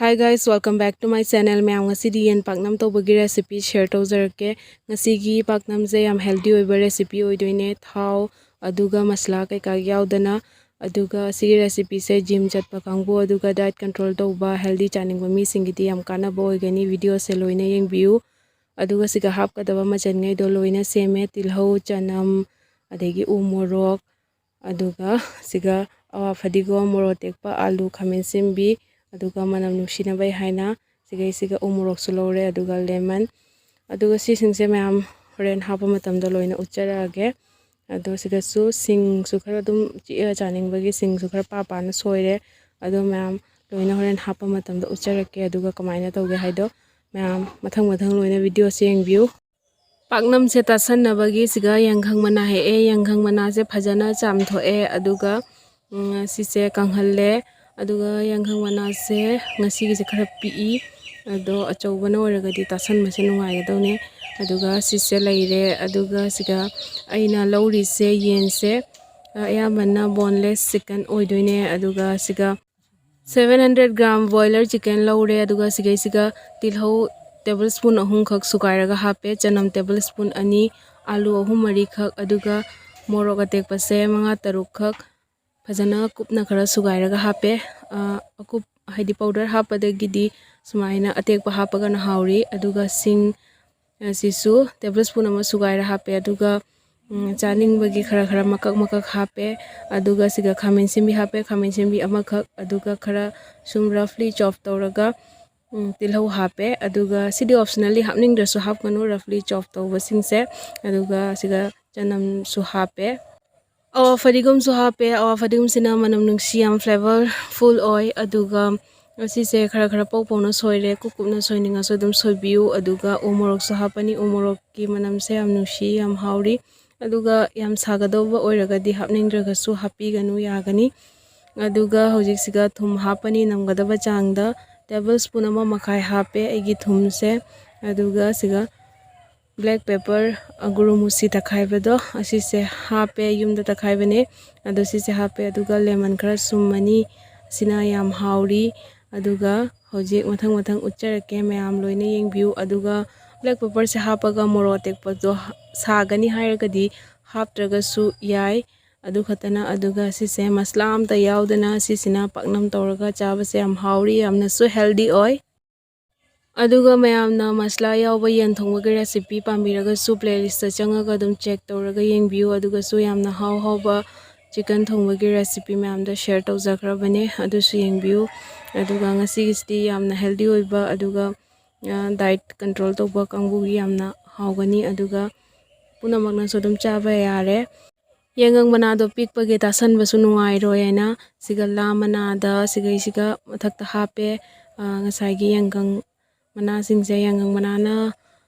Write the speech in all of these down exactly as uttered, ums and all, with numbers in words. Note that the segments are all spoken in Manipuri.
Hi guys, welcome back to my channel. ꯃꯌꯥꯝ, ꯉꯁꯤꯗꯤ ꯌꯦꯟ ꯄꯥꯛꯅꯝ ꯇꯧꯕꯒꯤ recipe share ꯇꯧꯖꯔꯛꯀꯦ꯫ ꯉꯁꯤꯒꯤ ꯄꯥꯛꯅꯝꯁꯦ ꯌꯥꯝ healthy ꯑꯣꯏꯕ recipe ꯑꯣꯏꯗꯣꯏꯅꯦ꯫ ꯊꯥꯎ ꯑꯗꯨꯒ ꯃꯁꯂꯥ ꯀꯩꯀꯥ ꯌꯥꯎꯗꯅ꯫ ꯑꯗꯨꯒ ꯁꯤꯒꯤ recipeꯁꯦ gym ꯆꯠꯄ ꯀꯥꯡꯕꯨ ꯑꯗꯨꯒ diet control ꯇꯧꯕ, healthy ꯆꯥꯅꯤꯡꯕ ꯃꯤꯁꯤꯡꯒꯤꯗꯤ ꯌꯥꯝ ꯀꯥꯟꯅꯕ ꯑꯣꯏꯒꯅꯤ꯫ Videoꯁꯦ ꯂꯣꯏꯅ ꯌꯦꯡꯕꯤꯌꯨ꯫ ꯑꯗꯨꯒ ꯁꯤꯒ ꯍꯥꯞꯀꯗꯕ ꯃꯆꯜꯉꯩꯗꯣ ꯂꯣꯏꯅ ꯁꯦꯝꯃꯦ꯫ ꯇꯤꯜꯍꯧ, ꯆꯅꯝ, ꯑꯗꯒꯤ ꯎ ꯃꯣꯔꯣꯛ, ꯑꯗꯨꯒ ꯁꯤꯒ ꯑꯋꯥ ꯐꯗꯤꯒꯣꯝ, ꯃꯣꯔꯣꯛ ꯑꯇꯦꯛꯄ, ꯑꯥꯂꯨ, ꯈꯥꯃꯦꯟ ꯑꯁꯤꯟꯕꯤ, ꯑꯗꯨꯒ ꯃꯅꯝ ꯅꯨꯡꯁꯤꯅꯕꯩ ꯍꯥꯏꯅ ꯁꯤꯒꯩꯁꯤꯒ ꯎ ꯃꯣꯔꯣꯛꯁꯨ ꯂꯧꯔꯦ, ꯑꯗꯨꯒ lemon꯫ ꯑꯗꯨꯒ ꯁꯤꯁꯤꯡꯁꯦ ꯃꯌꯥꯝ ꯍꯣꯔꯦꯟ ꯍꯥꯞꯄ ꯃꯇꯝꯗ ꯂꯣꯏꯅ ꯎꯠꯆꯔꯛꯑꯒꯦ꯫ ꯑꯗꯣ ꯁꯤꯗꯁꯨ ꯁꯤꯡꯁꯨ ꯈꯔ ꯑꯗꯨꯝ ꯆꯤꯛꯑ ꯆꯥꯅꯤꯡꯕꯒꯤ ꯁꯤꯡꯁꯨ ꯈꯔ ꯄꯥ ꯄꯥꯅ ꯁꯣꯏꯔꯦ꯫ ꯑꯗꯣ ꯃꯌꯥꯝ ꯂꯣꯏꯅ ꯍꯣꯔꯦꯟ ꯍꯥꯞꯄ ꯃꯇꯝꯗ ꯎꯠꯆꯔꯛꯀꯦ, ꯑꯗꯨꯒ ꯀꯃꯥꯏꯅ ꯇꯧꯒꯦ ꯍꯥꯏꯗꯣ꯫ ꯃꯌꯥꯝ ꯃꯊꯪ ꯃꯊꯪ ꯂꯣꯏꯅ videoꯁꯦ ꯌꯦꯡꯕꯤꯌꯨ꯫ ꯄꯥꯛꯅꯝꯁꯦ ꯇꯥꯁꯟꯅꯕꯒꯤ ꯁꯤꯒ ꯌꯥꯏꯉꯪ ꯃꯅꯥ ꯍꯦꯛꯑꯦ꯫ ꯌꯥꯏꯉꯪ ꯃꯅꯥꯁꯦ ꯐꯖꯅ ꯆꯥꯝꯊꯣꯛꯑꯦ, ꯑꯗꯨꯒ, ꯎꯝ, ꯁꯤꯁꯦ ꯀꯪꯍꯜꯂꯦ꯫ ꯑꯗꯨꯒ ꯌꯥꯏꯉꯪ ꯃꯅꯥꯁꯦ ꯉꯁꯤꯒꯤꯁꯦ ꯈꯔ ꯄꯤꯛꯏ, ꯑꯗꯣ ꯑꯆꯧꯕꯅ ꯑꯣꯏꯔꯒꯗꯤ ꯇꯥꯁꯟꯕꯁꯦ ꯅꯨꯡꯉꯥꯏꯒꯗꯧꯅꯦ꯫ ꯑꯗꯨꯒ ꯁꯤꯁꯦ ꯂꯩꯔꯦ꯫ ꯑꯗꯨꯒ ꯁꯤꯒ ꯑꯩꯅ ꯂꯧꯔꯤꯁꯦ ꯌꯦꯟꯁꯦ, ꯑ, ꯑꯌꯥꯝꯕꯅ boneless chicken ꯑꯣꯏꯗꯣꯏꯅꯦ꯫ ꯑꯗꯨꯒ ꯁꯤꯒ seven hundred gram broiler chicken ꯂꯧꯔꯦ꯫ ꯑꯗꯨꯒ ꯁꯤꯒꯩꯁꯤꯒ ꯇꯤꯜꯍꯧ table spoon ꯑꯍꯨꯝꯈꯛ ꯁꯨꯒꯥꯏꯔꯒ ꯍꯥꯞꯄꯦ, ꯆꯅꯝ table spoon ꯑꯅꯤ, ꯑꯥꯂꯨ ꯑꯍꯨꯝ ꯃꯔꯤꯈꯛ, ꯑꯗꯨꯒ ꯃꯣꯔꯣꯛ ꯑꯇꯦꯛꯄꯁꯦ ꯃꯉꯥ ꯇꯔꯨꯛꯈꯛ ꯐꯖꯅ ꯀꯨꯞꯅ ꯈꯔ ꯁꯨꯒꯥꯏꯔꯒ ꯍꯥꯞꯄꯦ꯫ ꯑ, ꯑꯀꯨꯞ-, ꯍꯥꯏꯗꯤ powder ꯍꯥꯞꯄꯗꯒꯤꯗꯤ ꯁꯨꯃꯥꯏꯅ ꯑꯇꯦꯛꯄ ꯍꯥꯞꯄꯒꯅ ꯍꯥꯎꯔꯤ꯫ ꯑꯗꯨꯒ ꯁꯤꯡ ꯑꯁꯤꯁꯨ table spoon ꯑꯃ ꯁꯨꯒꯥꯏꯔ ꯍꯥꯞꯄꯦ꯫ ꯑꯗꯨꯒ, ꯎꯝ, ꯆꯥꯅꯤꯡꯕꯒꯤ ꯈꯔ ꯈꯔ ꯃꯀꯛ ꯃꯀꯛ ꯍꯥꯞꯄꯦ꯫ ꯑꯗꯨꯒ ꯁꯤꯒ ꯈꯥꯃꯦꯟ ꯑꯁꯤꯟꯕꯤ ꯍꯥꯞꯄꯦ, ꯈꯥꯃꯦꯟ ꯑꯁꯤꯟꯕꯤ ꯑꯃꯈꯛ꯫ ꯑꯗꯨꯒ ꯈꯔ ꯁꯨꯝ roughly chop ꯇꯧꯔꯒ, ꯎꯝ, ꯇꯤꯜꯍꯧ ꯍꯥꯞꯄꯦ꯫ ꯑꯗꯨꯒ ꯁꯤꯗꯤ optionally, ꯍꯥꯞꯅꯤꯡꯗ꯭ꯔꯁꯨ ꯍꯥꯞꯀꯅꯨ, roughly chop ꯇꯧꯕꯁꯤꯡꯁꯦ꯫ ꯑꯗꯨꯒ ꯁꯤꯒ ꯆꯅꯝꯁꯨ ꯍꯥꯞꯄꯦ꯫ ꯑꯋꯥ ꯐꯗꯤꯒꯣꯝꯁꯨ ꯍꯥꯞꯄꯦ꯫ ꯑꯋꯥ ꯐꯗꯤꯒꯣꯝꯁꯤꯅ ꯃꯅꯝ ꯅꯨꯡꯁꯤ, ꯌꯥꯝ flavorful ꯑꯣꯏ꯫ ꯑꯗꯨꯒ ꯑꯁꯤꯁꯦ ꯈꯔ ꯈꯔ ꯄꯧ ꯄꯧꯅ ꯁꯣꯏꯔꯦ꯫ ꯀꯨꯞ ꯀꯨꯞꯅ ꯁꯣꯏꯅꯤꯡꯉꯁꯨ ꯑꯗꯨꯝ ꯁꯣꯏꯕꯤꯌꯨ꯫ ꯑꯗꯨꯒ ꯎ ꯃꯣꯔꯣꯛꯁꯨ ꯍꯥꯞꯄꯅꯤ꯫ ꯎ ꯃꯣꯔꯣꯛꯀꯤ ꯃꯅꯝꯁꯦ ꯌꯥꯝ ꯅꯨꯡꯁꯤ, ꯌꯥꯝ ꯍꯥꯎꯔꯤ꯫ ꯑꯗꯨꯒ ꯌꯥꯝ ꯁꯥꯒꯗꯧꯕ ꯑꯣꯏꯔꯒꯗꯤ ꯍꯥꯞꯅꯤꯡꯗ꯭ꯔꯒꯁꯨ ꯍꯥꯞꯄꯤꯒꯅꯨ, ꯌꯥꯒꯅꯤ꯫ ꯑꯗꯨꯒ ꯍꯧꯖꯤꯛꯁꯤꯒ ꯊꯨꯝ ꯍꯥꯞꯄꯅꯤ ꯅꯝꯒꯗꯕ ꯆꯥꯡꯗ꯫ Table spoon ꯑꯃ ꯃꯈꯥꯏ ꯍꯥꯞꯄꯦ ꯑꯩꯒꯤ ꯊꯨꯝꯁꯦ꯫ ꯑꯗꯨꯒ ꯁꯤꯒ black pepper, ꯑ, ꯒꯨꯔꯨ ꯃꯨꯁꯤ ꯇꯛꯈꯥꯏꯕꯗꯣ, ꯑꯁꯤꯁꯦ ꯍꯥꯞꯄꯦ, ꯌꯨꯝꯗ ꯇꯛꯈꯥꯏꯕꯅꯦ꯫ ꯑꯗꯣ ꯁꯤꯁꯦ ꯍꯥꯞꯄꯦ, ꯑꯗꯨꯒ lemon ꯈꯔ ꯁꯨꯝꯃꯅꯤ꯫ ꯑꯁꯤꯅ ꯌꯥꯝ ꯍꯥꯎꯔꯤ꯫ ꯑꯗꯨꯒ ꯍꯧꯖꯤꯛ ꯃꯊꯪ ꯃꯊꯪ ꯎꯠꯆꯔꯛꯀꯦ, ꯃꯌꯥꯝ ꯂꯣꯏꯅ ꯌꯦꯡꯕꯤꯌꯨ꯫ ꯑꯗꯨꯒ black pepperꯁꯦ ꯍꯥꯞꯄꯒ ꯃꯣꯔꯣꯛ ꯑꯇꯦꯛꯄꯗꯣ ꯍ-, ꯁꯥꯒꯅꯤ ꯍꯥꯏꯔꯒꯗꯤ ꯍꯥꯞꯇ꯭ꯔꯒꯁꯨ ꯌꯥꯏ꯫ ꯑꯗꯨ ꯈꯛꯇꯅ, ꯑꯗꯨꯒ ꯁꯤꯁꯦ ꯃꯁꯂꯥ ꯑꯝꯇ ꯌꯥꯎꯗꯅ ꯁꯤꯁꯤꯅ ꯄꯥꯛꯅꯝ ꯇꯧꯔꯒ ꯆꯥꯕꯁꯦ ꯌꯥꯝ ꯍꯥꯎꯔꯤ, ꯌꯥꯝꯅꯁꯨ healthy ꯑꯣꯏ꯫ ꯑꯗꯨꯒ ꯃꯌꯥꯝꯅ ꯃꯁꯂꯥ ꯌꯥꯎꯕ ꯌꯦꯟ ꯊꯣꯡꯕꯒꯤ recipe ꯄꯥꯝꯕꯤꯔꯒꯁꯨ playlistꯇ ꯆꯪꯉꯒ ꯑꯗꯨꯝ check ꯇꯧꯔꯒ ꯌꯦꯡꯕꯤꯌꯨ꯫ ꯑꯗꯨꯒꯁꯨ ꯌꯥꯝꯅ ꯍꯥꯎ ꯍꯥꯎꯕ chicken ꯊꯣꯡꯕꯒꯤ recipe ꯃꯌꯥꯝꯗꯣ share ꯇꯧꯖꯈ꯭ꯔꯕꯅꯦ, ꯑꯗꯨꯁꯨ ꯌꯦꯡꯕꯤꯌꯨ꯫ ꯑꯗꯨꯒ ꯉꯁꯤꯒꯤꯁꯤꯗꯤ ꯌꯥꯝꯅ healthy ꯑꯣꯏꯕ, ꯑꯗꯨꯒ, ꯑ, diet control ꯇꯧꯕ ꯀꯥꯡꯕꯨꯒꯤ ꯌꯥꯝꯅ ꯍꯥꯎꯒꯅꯤ, ꯑꯗꯨꯒ ꯄꯨꯝꯅꯃꯛꯅꯁꯨ ꯑꯗꯨꯝ ꯆꯥꯕ ꯌꯥꯔꯦ꯫ ꯌꯥꯏꯉꯪ ꯃꯅꯥꯗꯣ ꯄꯤꯛꯄꯒꯤ ꯇꯥꯁꯟꯕꯁꯨ ꯅꯨꯡꯉꯥꯏꯔꯣꯏ ꯍꯥꯏꯅ ꯁꯤꯒ ꯂꯥ ꯃꯅꯥꯗ ꯁꯤꯒꯩꯁꯤꯒ ꯃꯊꯛꯇ ꯍꯥꯞꯄꯦ꯫ ꯑ, ꯉꯁꯥꯏꯒꯤ ꯌꯥꯏꯉꯪ ꯃꯅꯥꯁꯤꯡꯁꯦ, ꯌꯥꯏꯉꯪ ꯃꯅꯥꯅ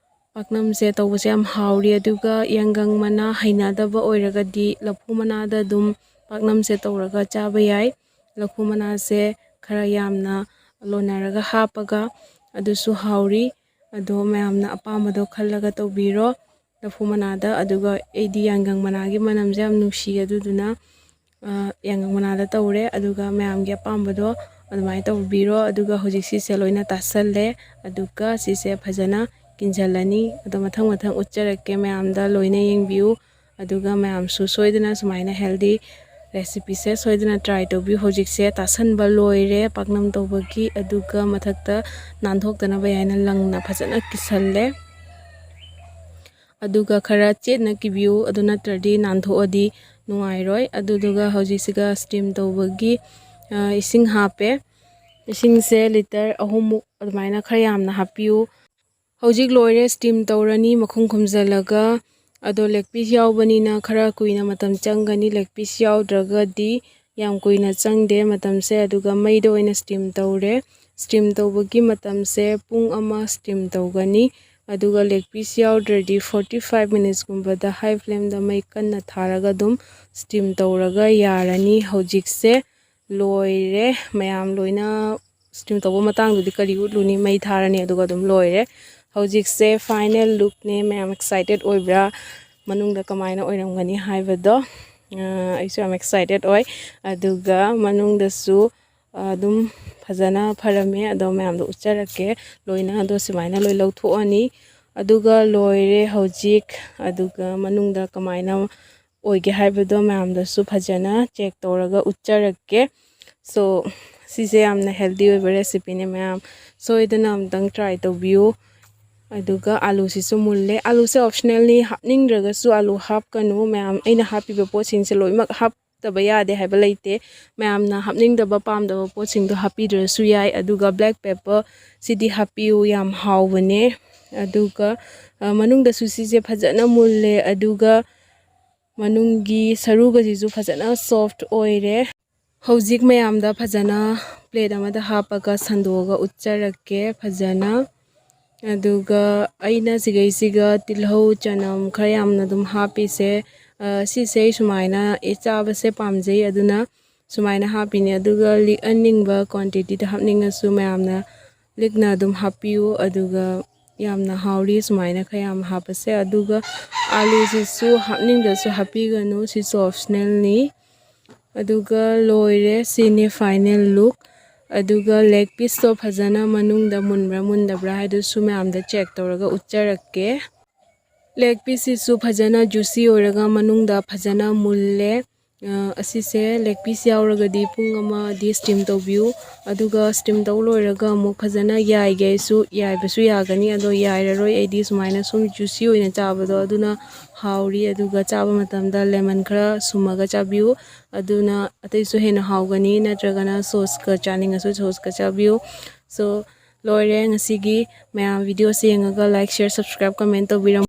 ꯄꯥꯛꯅꯝꯁꯦ ꯇꯧꯕꯁꯦ ꯌꯥꯝ ꯍꯥꯎꯔꯤ꯫ ꯑꯗꯨꯒ ꯌꯥꯏꯉꯪ ꯃꯅꯥ ꯍꯩꯅꯗꯕ ꯑꯣꯏꯔꯒꯗꯤ ꯂꯐꯨ ꯃꯅꯥꯗ ꯑꯗꯨꯝ ꯄꯥꯛꯅꯝꯁꯦ ꯇꯧꯔꯒ ꯆꯥꯕ ꯌꯥꯏ꯫ ꯂꯐꯨ ꯃꯅꯥꯁꯦ ꯈꯔ ꯌꯥꯝꯅ ꯂꯣꯟꯅꯔꯒ ꯍꯥꯞꯄꯒ ꯑꯗꯨꯁꯨ ꯍꯥꯎꯔꯤ꯫ ꯑꯗꯣ ꯃꯌꯥꯝꯅ ꯑꯄꯥꯝꯕꯗꯣ ꯈꯜꯂꯒ ꯇꯧꯕꯤꯔꯣ ꯂꯐꯨ ꯃꯅꯥꯗ꯫ ꯑꯗꯨꯒ ꯑꯩꯗꯤ ꯌꯥꯏꯉꯪ ꯃꯅꯥꯒꯤ ꯃꯅꯝꯁꯦ ꯌꯥꯝ ꯅꯨꯡꯁꯤ, ꯑꯗꯨꯗꯨꯅ, ꯑ, ꯌꯥꯏꯉꯪ ꯃꯅꯥꯗ ꯇꯧꯔꯦ꯫ ꯑꯗꯨꯒ ꯃꯌꯥꯝꯒꯤ ꯑꯄꯥꯝꯕꯗꯣ ꯑꯗꯨꯃꯥꯏꯅ ꯇꯧꯕꯤꯔꯣ꯫ ꯑꯗꯨꯒ ꯍꯧꯖꯤꯛ ꯁꯤꯁꯦ ꯂꯣꯏꯅ ꯇꯥꯁꯜꯂꯦ꯫ ꯑꯗꯨꯒ ꯁꯤꯁꯦ ꯐꯖꯅ ꯀꯤꯟꯖꯜꯂꯅꯤ꯫ ꯑꯗꯣ ꯃꯊꯪ ꯃꯊꯪ ꯎꯠꯆꯔꯛꯀꯦ ꯃꯌꯥꯝꯗ, ꯂꯣꯏꯅ ꯌꯦꯡꯕꯤꯌꯨ꯫ ꯑꯗꯨꯒ ꯃꯌꯥꯝꯁꯨ ꯁꯣꯏꯗꯅ ꯁꯨꯃꯥꯏꯅ healthy recipeꯁꯦ ꯁꯣꯏꯗꯅ try ꯇꯧꯕꯤꯌꯨ꯫ ꯍꯧꯖꯤꯛꯁꯦ ꯇꯥꯁꯟꯕ ꯂꯣꯏꯔꯦ ꯄꯥꯛꯅꯝ ꯇꯧꯕꯒꯤ꯫ ꯑꯗꯨꯒ ꯃꯊꯛꯇ ꯅꯥꯟꯊꯣꯛꯇꯅꯕ ꯍꯥꯏꯅ ꯂꯪꯅ ꯐꯖꯅ ꯀꯤꯁꯜꯂꯦ꯫ ꯑꯗꯨꯒ ꯈꯔ ꯆꯦꯠꯅ ꯀꯤꯕꯤꯌꯨ, ꯑꯗꯨ ꯅꯠꯇ꯭ꯔꯗꯤ ꯅꯥꯟꯊꯣꯛꯑꯗꯤ ꯅꯨꯡꯉꯥꯏꯔꯣꯏ꯫ ꯑꯗꯨꯗꯨꯒ ꯍꯧꯖꯤꯛꯁꯤꯒ steam ꯇꯧꯕꯒꯤ, ꯑ, ꯏꯁꯤꯡ ꯍꯥꯞꯄꯦ꯫ ꯏꯁꯤꯡꯁꯦ litre ꯑꯍꯨꯝꯃꯨꯛ ꯑꯗꯨꯃꯥꯏꯅ ꯈꯔ ꯌꯥꯝꯅ ꯍꯥꯞꯄꯤꯌꯨ꯫ ꯍꯧꯖꯤꯛ ꯂꯣꯏꯔꯦ, steam ꯇꯧꯔꯅꯤ ꯃꯈꯨꯝ ꯈꯨꯝꯖꯤꯜꯂꯒ꯫ ꯑꯗꯣ leg piece ꯌꯥꯎꯕꯅꯤꯅ ꯈꯔ ꯀꯨꯏꯅ ꯃꯇꯝ ꯆꯪꯒꯅꯤ, leg piece ꯌꯥꯎꯗ꯭ꯔꯒꯗꯤ ꯌꯥꯝ ꯀꯨꯏꯅ ꯆꯪꯗꯦ ꯃꯇꯝꯁꯦ꯫ ꯑꯗꯨꯒ ꯃꯩꯗ ꯑꯣꯏꯅ steam ꯇꯧꯔꯦ꯫ Steam ꯇꯧꯕꯒꯤ ꯃꯇꯝꯁꯦ ꯄꯨꯡ ꯑꯃ steam ꯇꯧꯒꯅꯤ꯫ ꯑꯗꯨꯒ leg piece ꯌꯥꯎꯗ꯭ꯔꯗꯤ forty five minutesꯀꯨꯝꯕꯗ high flameꯗ ꯃꯩ ꯀꯟꯅ ꯊꯥꯔꯒ ꯑꯗꯨꯝ steam ꯇꯧꯔꯒ ꯌꯥꯔꯅꯤ꯫ ꯍꯧꯖꯤꯛꯁꯦ ꯂꯣꯏꯔꯦ꯫ ꯃꯌꯥꯝ ꯂꯣꯏꯅ steam ꯇꯧꯕ ꯃꯇꯥꯡꯗꯨꯗꯤ ꯀꯔꯤ ꯎꯠꯂꯨꯅꯤ, ꯃꯩ ꯊꯥꯔꯅꯤ ꯑꯗꯨꯒ ꯑꯗꯨꯝ ꯂꯣꯏꯔꯦ꯫ ꯍꯧꯖꯤꯛꯁꯦ final lookꯅꯦ꯫ ꯃꯌꯥꯝ excited ꯑꯣꯏꯕ꯭ꯔꯥ, ꯃꯅꯨꯡꯗ ꯀꯃꯥꯏꯅ ꯑꯣꯏꯔꯝꯒꯅꯤ ꯍꯥꯏꯕꯗꯣ? ꯑ, ꯑꯩꯁꯨ ꯌꯥꯝ excited ꯑꯣꯏ꯫ ꯑꯗꯨꯒ ꯃꯅꯨꯡꯗꯁꯨ, ꯑꯗꯨꯝ ꯐꯖꯅ ꯐꯔꯝꯃꯦ꯫ ꯑꯗꯣ ꯃꯌꯥꯝꯗꯣ ꯎꯠꯆꯔꯛꯀꯦ ꯂꯣꯏꯅ꯫ ꯑꯗꯣ ꯁꯨꯃꯥꯏꯅ ꯂꯣꯏ ꯂꯧꯊꯣꯛꯑꯅꯤ꯫ ꯑꯗꯨꯒ ꯂꯣꯏꯔꯦ ꯍꯧꯖꯤꯛ꯫ ꯑꯗꯨꯒ ꯃꯅꯨꯡꯗ ꯀꯃꯥꯏꯅ ꯑꯣꯏꯒꯦ ꯍꯥꯏꯕꯗꯣ ꯃꯌꯥꯝꯗꯁꯨ ꯐꯖꯅ ꯆꯦꯛ ꯇꯧꯔꯒ ꯎꯠꯆꯔꯛꯀꯦ꯫ ꯁꯣ, ꯁꯤꯁꯦ ꯌꯥꯝꯅ ꯍꯦꯜꯗꯤ ꯑꯣꯏꯕ ꯔꯦꯁꯤꯄꯤꯅꯦ ꯃꯌꯥꯝ, ꯁꯣꯏꯗꯅ ꯑꯝꯇꯪ ꯇ꯭ꯔꯥꯏ ꯇꯧꯕꯤꯌꯨ꯫ ꯑꯗꯨꯒ ꯑꯥꯂꯨꯁꯤꯁꯨ ꯃꯨꯜꯂꯦ꯫ ꯑꯥꯂꯨꯁꯦ ꯑꯣꯞꯁꯅꯦꯜꯅꯤ, ꯍꯥꯞꯅꯤꯡꯗ꯭ꯔꯒꯁꯨ ꯑꯥꯂꯨ ꯍꯥꯞꯀꯅꯨ꯫ ꯃꯌꯥꯝ, ꯑꯩꯅ ꯍꯥꯞꯄꯤꯕ ꯄꯣꯠꯁꯤꯡꯁꯦ ꯂꯣꯏꯅꯃꯛ ꯍꯥꯞꯇꯕ ꯌꯥꯗꯦ ꯍꯥꯏꯕ ꯂꯩꯇꯦ꯫ ꯃꯌꯥꯝꯅ ꯍꯥꯞꯅꯤꯡꯗꯕ, ꯄꯥꯝꯗꯕ ꯄꯣꯠꯁꯤꯡꯗꯣ ꯍꯥꯞꯄꯤꯗ꯭ꯔꯁꯨ ꯌꯥꯏ꯫ ꯑꯗꯨꯒ ꯕ꯭ꯂꯦꯛ ꯄꯦꯄꯔ ꯁꯤꯗꯤ ꯍꯥꯞꯄꯤꯌꯨ, ꯌꯥꯝ ꯍꯥꯎꯕꯅꯦ꯫ ꯑꯗꯨꯒ ꯑ, ꯃꯅꯨꯡꯗꯁꯨ ꯁꯤꯁꯦ ꯐꯖꯅ ꯃꯨꯜꯂꯦ꯫ ꯑꯗꯨꯒ ꯃꯅꯨꯡꯒꯤ ꯁꯔꯨꯒꯁꯤꯁꯨ ꯐꯖꯅ ꯁꯣꯐ ꯑꯣꯏꯔꯦ꯫ ꯍꯧꯖꯤꯛ ꯃꯌꯥꯝꯗ ꯐꯖꯅ ꯄ꯭ꯂꯦꯠ ꯑꯃꯗ ꯍꯥꯞꯄꯒ ꯁꯟꯗꯣꯛꯑꯒ ꯎꯠꯆꯔꯛꯀꯦ ꯐꯖꯅ꯫ ꯑꯗꯨꯒ ꯑꯩꯅ ꯁꯤꯒꯩꯁꯤꯒ ꯇꯤꯜꯍꯧ, ꯆꯅꯝ ꯈꯔ ꯌꯥꯝꯅ ꯑꯗꯨꯝ ꯍꯥꯞꯄꯤꯁꯦ꯫ ꯑ, ꯁꯤꯁꯦ ꯑꯩ ꯁꯨꯃꯥꯏꯅ ꯑꯦ, ꯆꯥꯕꯁꯦ ꯄꯥꯝꯖꯩ, ꯑꯗꯨꯅ ꯁꯨꯃꯥꯏꯅ ꯍꯥꯞꯄꯤꯅꯦ꯫ ꯑꯗꯨꯒ ꯂꯤꯛꯍꯟꯅꯤꯡꯕ ꯀ꯭ꯋꯥꯟꯇꯤꯇꯤꯗ ꯍꯥꯞꯅꯤꯡꯉꯁꯨ ꯃꯌꯥꯝꯅ ꯂꯤꯛꯅ ꯑꯗꯨꯝ ꯍꯥꯞꯄꯤꯌꯨ꯫ ꯑꯗꯨꯒ ꯌꯥꯝꯅ ꯍꯥꯎꯔꯤ ꯁꯨꯃꯥꯏꯅ ꯈꯔ ꯌꯥꯝ ꯍꯥꯞꯄꯁꯦ꯫ ꯑꯗꯨꯒ ꯑꯥꯂꯨꯁꯤꯁꯨ ꯍꯥꯞꯅꯤꯡꯗ꯭ꯔꯁꯨ ꯍꯥꯞꯄꯤꯒꯅꯨ, ꯁꯤꯁꯨ ꯑꯣꯞꯁꯅꯦꯜꯅꯤ꯫ ꯑꯗꯨꯒ ꯂꯣꯏꯔꯦ, ꯁꯤꯅꯤ ꯐꯥꯏꯅꯦꯜ ꯂꯨꯛ꯫ ꯑꯗꯨꯒ ꯂꯦꯒ ꯄꯤꯁꯇꯣ ꯐꯖꯅ ꯃꯅꯨꯡꯗ ꯃꯨꯟꯕ꯭ꯔꯥ ꯃꯨꯟꯗꯕ꯭ꯔꯥ ꯍꯥꯏꯗꯨꯁꯨ ꯃꯌꯥꯝꯗ ꯆꯦꯛ ꯇꯧꯔꯒ ꯎꯠꯆꯔꯛꯀꯦ꯫ ꯂꯦꯒ ꯄꯤꯁꯁꯤꯁꯨ ꯐꯖꯅ ꯖꯨꯁꯤ ꯑꯣꯏꯔꯒ ꯃꯅꯨꯡꯗ ꯐꯖꯅ ꯃꯨꯜꯂꯦ꯫ ꯑ, ꯑꯁꯤꯁꯦ ꯂꯦꯒ ꯄꯤꯁ ꯌꯥꯎꯔꯒꯗꯤ ꯄꯨꯡ ꯑꯃꯗꯤ ꯁ꯭ꯇꯤꯝ ꯇꯧꯕꯤꯌꯨ꯫ ꯑꯗꯨꯒ ꯁ꯭ꯇꯤꯝ ꯇꯧ ꯂꯣꯏꯔꯒ ꯑꯃꯨꯛ ꯐꯖꯅ ꯌꯥꯏꯒꯦ ꯍꯥꯏꯁꯨ ꯌꯥꯏꯕꯁꯨ ꯌꯥꯒꯅꯤ, ꯑꯗꯣ ꯌꯥꯏꯔꯔꯣꯏ꯫ ꯑꯩꯗꯤ ꯁꯨꯃꯥꯏꯅ ꯁꯨꯝ ꯖꯨꯁꯤ ꯑꯣꯏꯅ ꯆꯥꯕꯗꯣ ꯑꯗꯨꯅ ꯍꯥꯎꯔꯤ꯫ ꯑꯗꯨꯒ ꯆꯥꯕ ꯃꯇꯝꯗ ꯂꯦꯃꯟ ꯈꯔ ꯁꯨꯝꯃꯒ ꯆꯥꯕꯤꯌꯨ, ꯑꯗꯨꯅ ꯑꯇꯩꯁꯨ ꯍꯦꯟꯅ ꯍꯥꯎꯒꯅꯤ꯫ ꯅꯠꯇ꯭ꯔꯒꯅ ꯁꯣꯁꯀ ꯆꯥꯅꯤꯡꯉꯁꯨ ꯁꯣꯁꯀ ꯆꯥꯕꯤꯌꯨ꯫ ꯁꯣ, ꯂꯣꯏꯔꯦ ꯉꯁꯤꯒꯤ꯫ ꯃꯌꯥꯝ ꯚꯤꯗꯤꯑꯣꯁꯦ ꯌꯦꯡꯉꯒ ꯂꯥꯏꯛ, ꯁꯤꯌꯔ, ꯁꯕꯁꯀ꯭ꯔꯥꯏꯕ, ꯀꯃꯦꯟ ꯇꯧꯕꯤꯔꯝꯃꯨ꯫